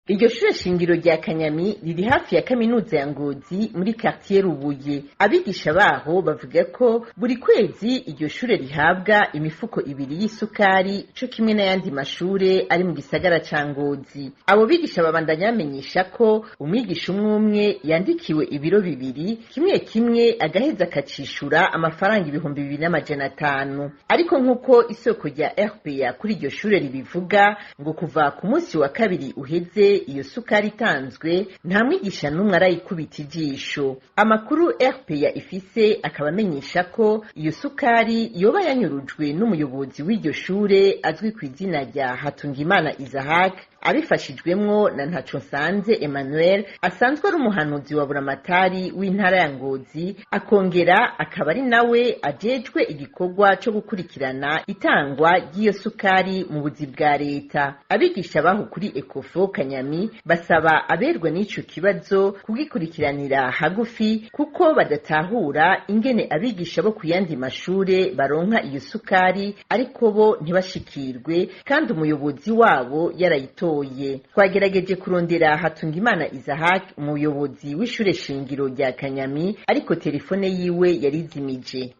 Iryo shure shingiro rya Kanyami riri hafi ya kaminuza ya Ngozi muri quartier Rubuye. Abigisha baho bavuga ko buri kwezi iryo shure rihabwa imifuko ibiri y'isukari co kimwe n'ayandi mashure ari mu gisagara ca Ngozi. Abo bigisha babandanya bamenyesha ko umwigisha umwe umwe yandikiwe ibiro bibiri, kimwe kimwe agaheza akacishura amafaranga 2500. Ariko nk'uko isoko rya RPA kuri iryo shure ribivuga, ngo kuva ku munsi wa kabiri uheze iyo sukari itanzwe, nta mwigisha n'umwe arayikubita ijisho. Amakuru RPA ifise akaba amenyesha ko iyo sukari yoba yanyurujwe n'umuyobozi w'iryo shure azwi ku izina rya Hatungimana Isaac, abifashijwemwo na Ntaconsanze Emmanuel asanzwe ari umuhanuzi wa Buramatari w'intara ya Ngozi, akongera akaba ari nawe ajejwe igikorwa co gukurikirana itangwa ry'iyo sukari mu buzi bwa leta. Abigisha baho kuri Ecofo Kanyami basaba aberwa n'ico kibazo kugikurikiranira hagufi, kuko badatahura ingene abigisha bo kuyandi mashure baronka iyo sukari ariko bo ntibashikirwe, kandi umuyobozi wabo yarayitoye. Twagerageje kurondera Hatungimana Isaac, umuyobozi w'ishure shingiro rya Kanyami, ariko telefone yiwe yarizimije.